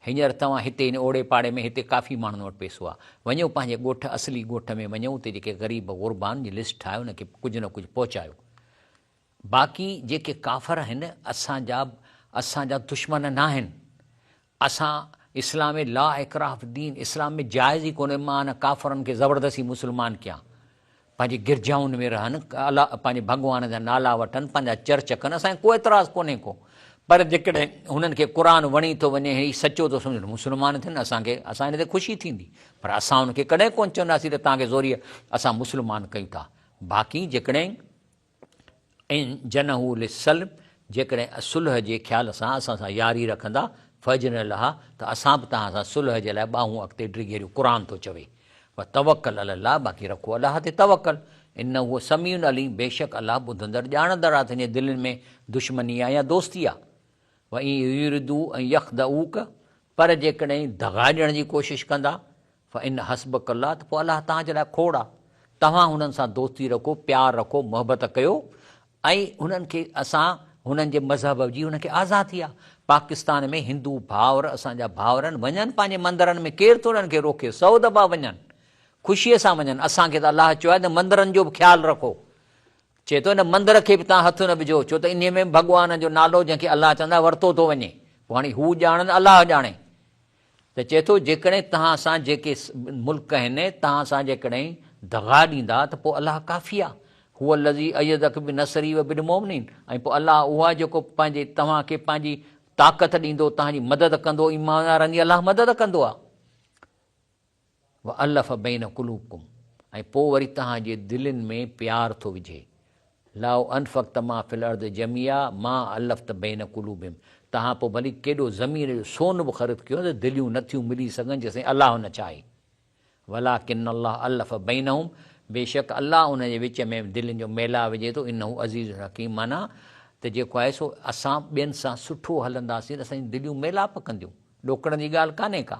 هينئر توهان هتي هن اوڙي پاڙي ۾ هتي ڪافي ماڻهن وٽ پئسو آهي. وڃو پنهنجي ڳوٺ اصلي ڳوٺ ۾ وڃو اتي جيڪي غريب غربا آهن جي لسٽ ٺاهيو انهن کي ڪجهه نه ڪجهه پهچايو. باقي جيڪي ڪافر آهن اسان جا اسان جا دشمن ناهن. اسان اسلام ۾ لا اڪراه في الدين اسلام ۾ جائز ئي ڪونهي مان ڪافرن کي زبردستي مسلمان ڪيان. پنهنجي گرجائن ۾ رهن، الله پنهنجي ڀڳوان جا نالا وٺن، پنهنجا چرچ ڪن، اسان کي ڪو اعتراض ڪونهي ڪو. پر جيڪڏهن هنن کي قرآن وڻي ٿو وڃي، هي سچو ٿو سمجهن، مسلمان ٿين، اسان کي اسان ان تي خوشي ٿيندي. پر اسان هن کي ڪڏهن ڪونه چونداسين ته توهان کي زوريء اسان مسلمان ڪيون ٿا. باقي جيڪڏهن ان جنحوا للسلم جيڪڏهن صلح جي خيال سان اسان سان ياري رکندا، فاجنح لها ته اسان به توهان سان صلح جي لاء ٻانهون اڳتي ڊگهيريون قرآن ٿو چوي وتوڪل علي الله باقي رکو الله تي توڪل انه هو السميع العليم بيشڪ الله ٻڌندڙ ڄاڻندڙ آهي تنهنجي دلين ۾ دشمني آهي يا دوستي آهي وان يريدوا ان يخدعوڪ پر جيڪڏهن دغا ڏيڻ جي ڪوشش ڪندا فان حسبک الله ته پوء الله توهان جي لاء کوڙ آهي. توهان هنن سان دوستي رکو، پيار رکو، محبت ڪيو ۽ هنن کي اسان هنن جي مذهب جي هنن کي آزادي آهي. پاڪستان ۾ هندو ڀائر اسان جا ڀائر آهن وڃن پنهنجي مندرن ۾ ڪير ٿو انهن کي روڪي سو دفعا وڃن خوشيء سان وڃن اسان کي ته الله چيو آهي ته مندرن جو به خيال رکو چئي ٿو ان مندر کي به توهان هٿ نه وجهو ڇو ته انهي ۾ ڀڳوان جو نالو جنهن کي الله چوندا ورتو ٿو وڃي پوء هاڻي هو ڄاڻن الله ڄاڻي. ته چئي ٿو، جيڪڏهن توهان سان جيڪي ملڪ آهن، توهان سان جيڪڏهن دغا ڏيندا ته پوء الله ڪافي آهي. هو الذي ايدڪ بنصره وبالمؤمنين ۽ پوء الله اهو آهي جيڪو پنهنجي توهان کي پنهنجي طاقت ڏيندو، توهان جي مدد ڪندو، ايمان وارن جي الله مدد ڪندو آهي. والف بين قلوبڪم ۽ پوء وري توهان جي دلين ۾ پيار ٿو وجهي. لو انفقت ما في الارض جميعا ما الفت بين قلوبهم توهان پوء ڀلي ڪيڏو زمين جو سون به خرچ ڪيو ته دليون نه ٿيون ملي سگهن جيستائين الله نه چاهي. ولڪن الله الف بينهم بيشڪ الله انهن جي وچ ۾ دلين جو ميلاء وجهي ٿو انه عزيز حڪيم معنيٰ ته جيڪو آهي سو اسان ٻين سان سٺو هلنداسين ته اسان جون دليون ميلاپ ڪنديون ڏوڪڙن جي ڳالهه ڪانهي ڪا.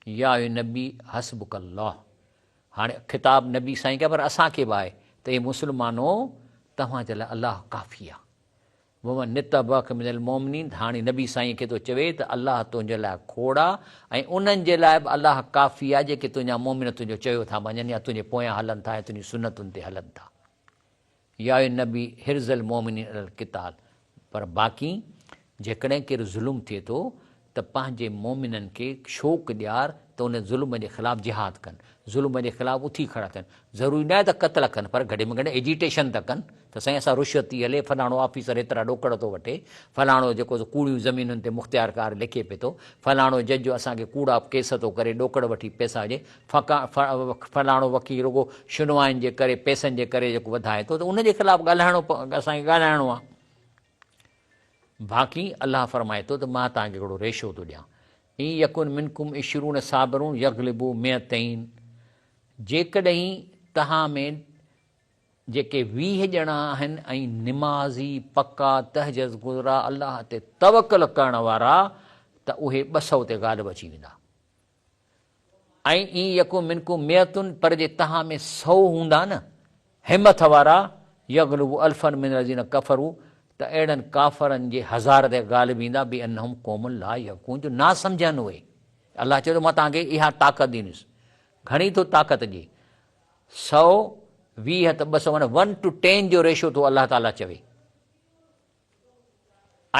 يا ايها النبي حسبک الله هاڻي خطاب نبي سائين کي پر اسان کي به آهي ته اي مسلمانو توهان جي لاء الله ڪافي آهي ومن اتبعک من المومنين هاڻي نبي سائين کي ٿو چوي ته الله تنهنجي لاء کوڙ آهي ۽ انهن جي لاء به الله ڪافي آهي جيڪي تنهنجا مومن تنهنجو چيو ٿا مڃن يا تنهنجي پويان هلن ٿا يا تنهنجي سنتن تي هلن ٿا. يا ايها النبي حرز المؤمنين علي القتال پر باقي جيڪڏهن ڪير ظلم ٿئي ٿو ته پنهنجي مؤمنن کي شوق ڏيار ته ان ظلم جي خلاف جهاد ڪن، ظلم جي خلاف اٿي کڙا ٿين، ضروري ناهي ته قتل ڪن پر گهٽ ۾ گهٽ ايجيٽيشن ته ڪن ته سائين اسان رشوت ٿي هلي، فلاڻو آفيسر هيترا ڏوڪڙ ٿو وٺي، فلاڻو جيڪو سو ڪوڙيون زمينن تي مختيارڪار لکي پئي ٿو، فلاڻو جج اسان کي ڪوڙا ڪيس ٿو ڪري ڏوڪڙ وٺي پئسا جي فلاڻو وڪيل رڳو شنوائين جي ڪري پئسن جي ڪري جيڪو وڌائي ٿو ته ان جي خلاف ڳالهائڻو اسان کي ڳالهائڻو آهي. باقي الله فرمائي ٿو ته مان توهان کي هڪڙو ريشو ٿو ڏيان ان يڪن منڪم عشرون صابرون يغلبوا مئتين جيڪڏهن توهان ۾ جيڪي 20 ڄڻا آهن ۽ نمازي پڪا تهجد گذرا الله تي توڪل ڪرڻ وارا ته اهي 200 تي غالب اچي ويندا. ۽ ان يڪن منڪم مئة پر جي توهان ۾ سئو هوندا نه، همٿ وارا، يغلبوا الفا من الذين ڪفروا ته اهڙن ڪافرن جي هزار تي غالب ايندا بانهم قوم لا يفقهون جو ناسمجهن اهي. الله چئي ٿو مان توهان کي اها طاقت ڏيندس. گهڻي ٿو طاقت ڏئي. 120 ته 200 معنيٰ ون ٽو ٽين جو ريشو ٿو الله تعاليٰ چوي.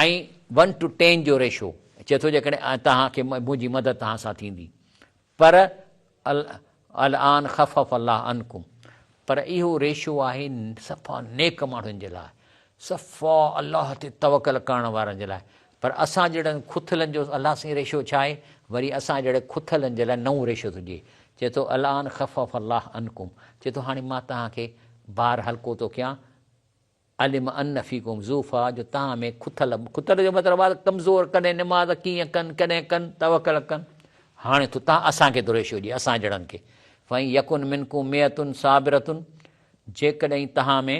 ۽ ون ٽو ٽين جو ريشو چئي ٿو جيڪڏهن توهان کي منهنجي مدد توهان سان ٿيندي پر الآن خفف الله عنڪم پر اهو ريشو آهي صفا نيڪ ماڻهن جي لاء صفا الله تي توڪل ڪرڻ وارن جي لاء پر اسان جهڙن کٿلن جو الله سائين ريشو ڇا آهي وري اسان جهڙي کٿلن جي لاء نئون ريشو ٿو ڏئي چئي ٿو الآن خفف الله عنڪم چئي ٿو هاڻي مان توهان کي بار هلڪو ٿو ڪيان علم ان فيڪم ضعفا جو توهان ۾ کٿل، کٿل جو مطلب آهي ڪمزور، ڪڏهن نماز ڪيئن ڪن، ڪڏهن ڪن، توڪل ڪن، هاڻي ٿو توهان اسان کي ٿو ريشو ڏئي، اسان جهڙن کي، فان يڪن منڪم مئة صابرة جيڪڏهن توهان ۾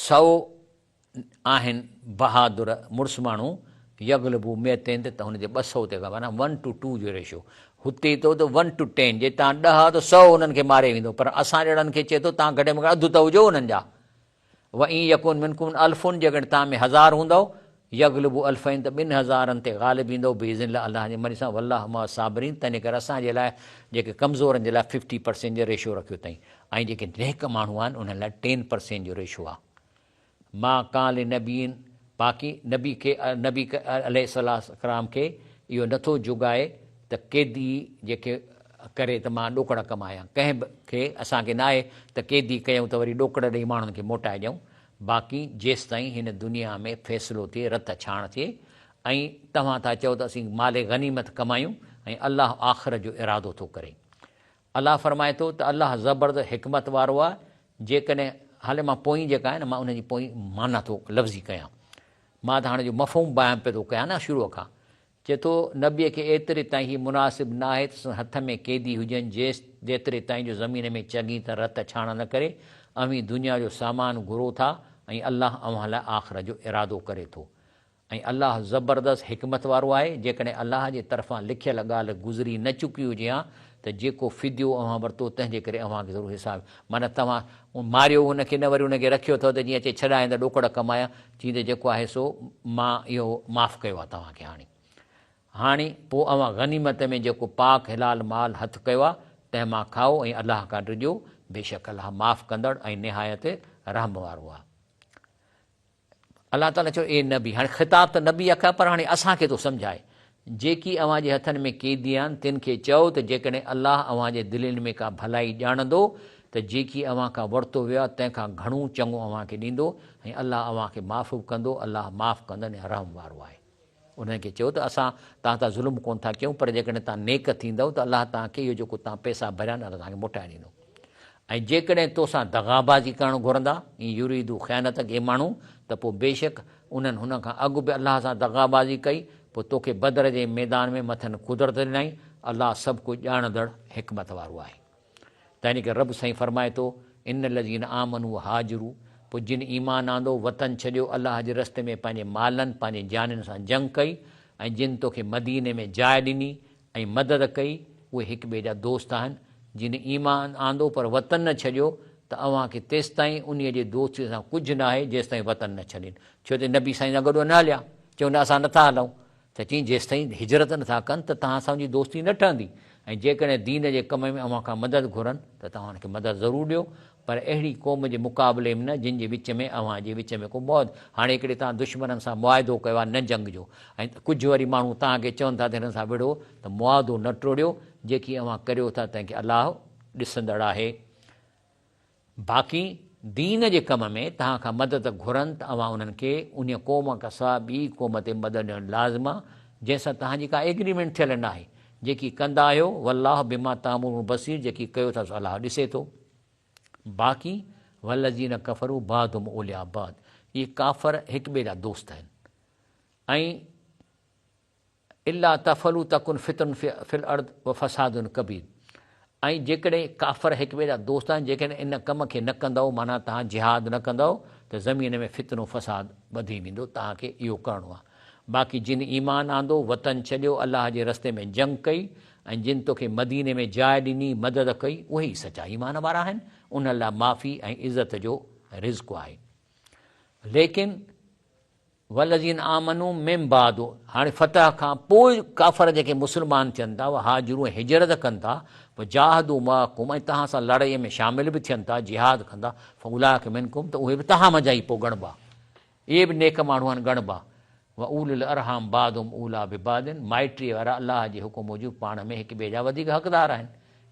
سئو آهن بهادر مڙس ماڻهو يغلبو مئتين ته هن جي 200 تي معنيٰ ون ٽو ٽو جو ريشو هتي ٿو ته ون ٽو ٽين جي تان 10 ته 100 انهن کي ماري ويندو پر اسان جهڙن کي چئي ٿو تان گهٽ ۾ گهٽ اڌ ته هجو انهن جا و ان يڪون منڪم الف جيڪڏهن تان ۾ هزار هوندؤ يغلبو الفين ته ٻن هزارن تي غالب ايندؤ باذن الله الله جي مرضي سان والله مع الصابرين تنهن ڪري اسان جي لاء جيڪي ڪمزورن جي لاء ففٽي پرسينٽ جو ريشو رکيو اٿائين ۽ جيڪي نيڪ ماڻهو آهن انهن لاء ٽين پرسينٽ جو ريشو آهي. ما ڪان لنبي باقي نبي کي نبي عليه السلام کي اهو نٿو جڳائي ته قيدي جيڪي ڪري ته مان ڏوڪڙ ڪمايان ڪنهن به کي اسان کي ناهي ته قيدي ڪيون ته وري ڏوڪڙ ڏئي ماڻهن کي موٽائي ڏيون باقي جيستائين هن دنيا ۾ فيصلو ٿئي رت ڇاڻ ٿئي ۽ توهان ٿا چئو ته اسين مال غنيمت ڪمايون ۽ الله آخرت جو ارادو ٿو ڪري الله فرمائي ٿو ته الله زبردست حڪمت وارو آهي، جيڪڏهن هالي مان پوئين جيڪا آهي نه مان ان جي پوئين معنيٰ ٿو لفظي ڪيان، مان ته هاڻي جو مفهوم بيان پيو ٿو ڪيان نه شروع کان، چئي ٿو نبيء کي ايتري تائين هي مناسب نه آهي ته سندس هٿ ۾ قيدي هجن جيس جيتري تائين جو زمين ۾ چڱي طرح رت ڇاڻ نه ڪري، اوهين دنيا جو سامان گهرو ٿا ۽ الله اوهان لاء آخرت جو ارادو ڪري ٿو. ۽ الله زبردست حڪمت وارو آهي، جيڪڏهن الله جي طرفان لکيل ڳالهه گذري نه چڪي هجي ها ته جيڪو فديو اوهان ورتو تنهن جي ڪري اوهان کي ضرور حساب معنيٰ توهان ماريو هن کي نه وري ان کي رکيو اٿو ته جيئن اچي ڇڏائين ته ڏوڪڙ ڪمايان چين ته جيڪو آهي سو مان اهو معاف ڪيو آهي توهان کي هاڻي هاڻي پوء اوهان غنيمت ۾ جيڪو پاڪ حلال مال هٿ ڪيو آهي تنهن مان کائو ۽ الله کان ڊڄو بيشڪ الله معاف ڪندڙ ۽ نهايت رحم وارو آهي. الله تعاليٰ چيو، اي نبي! هاڻي خطاب ته نبيء کي آهي پر هاڻي اسان کي ٿو سمجهائي. جيڪي اوهان جي هٿن ۾ قيدي آهن، تن کي چئو ته جيڪڏهن الله اوهان جي دلين ۾ ڪا ڀلائي ڄاڻندو ته جيڪي اوهان کان ورتو ويو آهي، تنهن کان گهڻو چڱو اوهان کي ڏيندو ۽ الله اوهان کي معاف به ڪندو، الله معاف ڪندڙ ۽ رحم وارو آهي. انهن کي چئو ته اسان توهان تان ظلم ڪونه ٿا ڪيون، پر جيڪڏهن توهان نيڪ ٿيندؤ ته الله توهان کي اهو جيڪو توهان پئسا ڀريا آهن، الله توهان کي موٽائي ڏيندو. ۽ جيڪڏهن تو سان دغابازي ڪرڻ گهرندا، ان يريدوا خيانتک، اهي ماڻهو، ته پوء بيشڪ انهن هن کان اڳ به الله سان دغابازي ڪئي، پوء توکي بدر جي ميدان ۾ مٿن قدرت ڏنائين، الله سڀ ڪجهه ڄاڻندڙ حڪمت وارو آهي. تنهن ڪري رب سائين فرمائي ٿو، ان الذين آمنوا وهاجروا، پوء جن ايمان آندو، وطن ڇڏيو، الله جي رستي ۾ پنهنجي مالن، پنهنجي جانين سان جنگ ڪئي ۽ جن توکي مديني ۾ جاء ڏني ۽ مدد ڪئي، اهي هڪ ٻئي جا دوست آهن، جن ايمان آندو پر وطن نه ڇڏيو ته اوهان کي تيستائين انهيء جي دوستيء سان ڪجهه ناهي جيستائين وطن نه ڇڏين، ڇو ته نبي سائين سان گڏ اهي نه هليا، چون نه اسان نٿا هلون، ته چيائين جيستائين هجرت نٿا ڪن ته توهان سان منهنجي دوستي نه ٺهندي ۽ جيڪڏهن دين جي ڪم ۾ اوهان کان مدد گهرن ته توهان انهن کي مدد ضرور ڏيو پر اهڙي قوم جي مقابلي ۾ نه جن جي وچ ۾ اوهان جي وچ ۾ ڪو معاهد هاڻي هڪڙي توهان دشمنن سان معاهدو ڪيو آهي نه جنگ جو ۽ ڪجهه وري ماڻهو توهان کي چون ٿا ته هنن سان وڙهو ته معاهدو نه ٽوڙيو جيڪي اوهان ڪريو ٿا تنهن کي الله ڏسندڙ آهي. باقي دين جي ڪم ۾ توهان کان مدد گهرن ته اوهان انهن کي انهيء قوم کان سواء ٻي قوم تي مدد ڏيڻ لازم آهي، جنهن سان توهان جي ڪا ايگريمينٽ ٿيل ناهي. جيڪي ڪندا آهيو، والله بما تعملون بصير جيڪي ڪيو ٿا سو الله ڏسي ٿو. باقي والذين ڪفروا بعضهم اولياء بعض اهي ڪافر هڪ ٻئي جا دوست آهن ۽. الا تفعلوا تڪن فتنة في الارض وفساد ڪبير ۽ جيڪڏهن ڪافر هڪ ٻئي جا دوست آهن جيڪڏهن ان ڪم کي نه ڪندؤ معنيٰ توهان جهاد نه ڪندؤ ته زمين ۾ فتنو فساد وڌي ويندو توهان کي اهو ڪرڻو آهي باقي جن ايمان آندو وطن ڇڏيو الله جي رستي ۾ جنگ ڪئي ۽ جن توکي مديني ۾ جاء ڏني مدد ڪئي اهي ئي سچا ايمان وارا آهن انهن لاء معافي ۽ عزت جو رزق آهي ليڪن والذين آمنوا من بعد هاڻي فتح کان پوء ڪافر جيڪي مسلمان ٿين ٿا وهاجروا ۽ هجرت ڪن ٿا وجاهدوا معڪم ۽ توهان سان لڙائي ۾ شامل به ٿين ٿا جهاد ڪن ٿا فاولئک منڪم ته اهي به توهان منجهان ئي پوء ڳڻبا اهي به نيڪ ماڻهو آهن ڳڻبا واولو الارحام بعضهم اوليٰ ببعض مائٽيء وارا الله جي حڪم موجب پاڻ ۾ هڪ ٻئي جا وڌيڪ حقدار آهن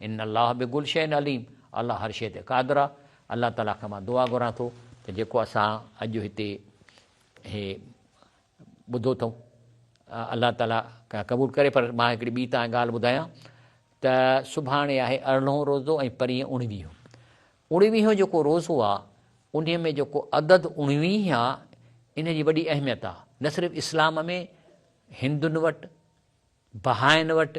ان الله بڪل شيء عليم الله هر شيء تي قادر آهي الله تعاليٰ کان مان دعا گهران ٿو ته جيڪو اسان اڄ هتي هي ٻڌو اٿئون الله تعاليٰ قبول ڪري پر مان هڪڙي ٻي تان ڳالهه ٻڌايان ته سڀاڻي آهي ارڙهون روزو ۽ پرينء اڻويهون اڻويهون جيڪو روزو آ انهي ۾ جيڪو عدد اڻويهه آ ان جي وڏي اهميت آ نه صرف اسلام ۾ هندن وٽ بهائن وٽ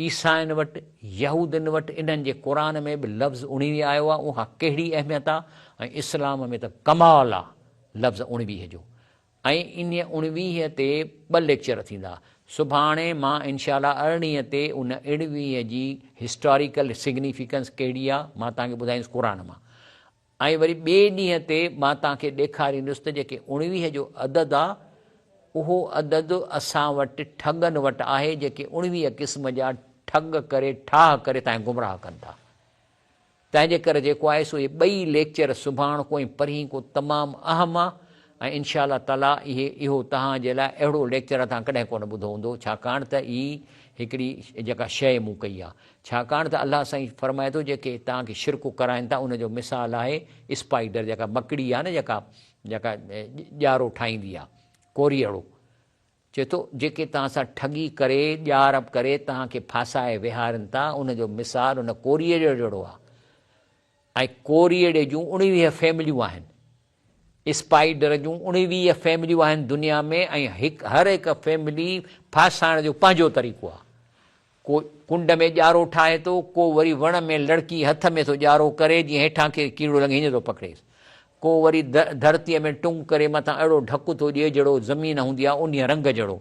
عيسائين وٽ، يهودين وٽ انهن جي قرآن ۾ به لفظ اڻويهه آيو آهي، اها ڪهڙي اهميت آهي ۽ اسلام ۾ ته ڪمال آهي لفظ اڻويهه جو ۽ انهيء اڻويهه تي ٻه ليڪچر ٿيندا. سڀاڻي مان انشاء الله ارڙهين تي ان اڻويهه جي هسٽاريڪل سگنيفيڪنس ڪهڙي آهي مان توهان کي ٻڌائيندس قرآن مان ۽ وري ٻئي ڏينهن تي مان توهان کي ڏيکاريندس ته جيڪي اڻويهه جو عدد آ، اهو عدد اسان وٽ ٺڳن وٽ آهي، جيڪي اڻويهه قسم جا ٺڳ ڪري، ٺاهه ڪري توهان کي گمراهه ڪن ٿا. تنهن جي ڪري جيڪو آهي سو اهي ٻئي ليڪچر سڀاڻ ڪو ۽ پرهين ڪو تمام اهم آ ۽ انشاء الله تعاليٰ اهي اهو توهان جي لاء اهڙو ليڪچر توهان ڪڏهن ڪونه ٻڌو هوندو ڇاڪاڻ ته هي هڪڙي جيڪا شيء مون ڪئي آ ڇاڪاڻ ته الله سائين فرمائي ٿو جيڪي توهان کي شرڪ ڪرائن ٿا ان جو مثال آهي اسپائيڊر جيڪا مڪڙي آهي نه جيڪا جيڪا ڄارو ٺاهيندي آهي ڪوريئڙو چئي ٿو جيڪي توهان سان ٺڳي ڪري ڄار ڪري توهان کي ڦاسائي ويهارين ٿا ان جو مثال ان ڪوريئڙي جهڙو آهي ۽ ڪوريئڙي جون اڻويهه فيمليون آهن اسپائيڊر جون اڻويهه فيمليون آهن دنيا ۾ ۽ هڪ هر هڪ فيملي ڦاسائڻ جو پنهنجو طريقو آهي ڪو ڪنڊ ۾ ڄارو ٺاهي ٿو، ڪو وري وڻ ۾ لڙڪي هٿ ۾ ٿو ڄارو ڪري، جيئن هيٺان ڪير ڪيڙو لنگهي هيئن ٿو پڪڙيس. ڪو وري ڌرتيء ۾ ٽنگ ڪري مٿان اهڙو ڍڪ ٿو ڏئي جهڙو زمين هوندي آهي انهيء رنگ جهڙو.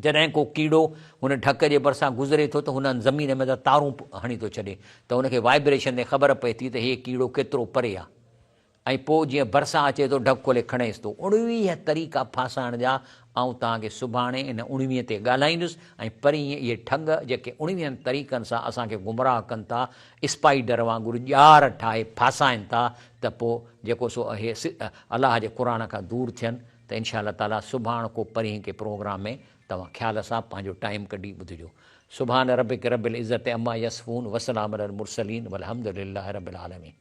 جڏهن ڪو ڪيڙو هن ڍڪ جي ڀرسان گذري ٿو ته هن زمين ۾ تارون هڻي ٿو ڇڏي ته هن کي وائبريشن تي خبر پئي ٿي ته هي ڪيڙو ڪيترو پري آهي. ۽ پوء جيئن ڀرسان اچي ٿو ڍڪ کولي کڻيس ٿو. اڻويهه طريقا ڦاسائڻ جا آئون توهان کي سڀاڻي ان اڻويهه تي ڳالهائيندس ۽ پرينء اهي ٺڳ جيڪي اڻويهن طريقن سان اسان کي گمراهه ڪن ٿا، اسپائيڊر وانگر ڄار ٺاهي ڦاسائين ٿا ته پوء جيڪو سو اهي الله جي قرآن کان دور ٿين ته انشاء الله تعاليٰ سڀاڻ ڪو پرينهن ڪي پروگرام ۾ توهان خيال سان پنهنجو ٽائيم ڪڍي ٻڌجو. سبحان ربک رب العزت عما يصفون وسلام علي المرسلين والحمد لله رب العالمين.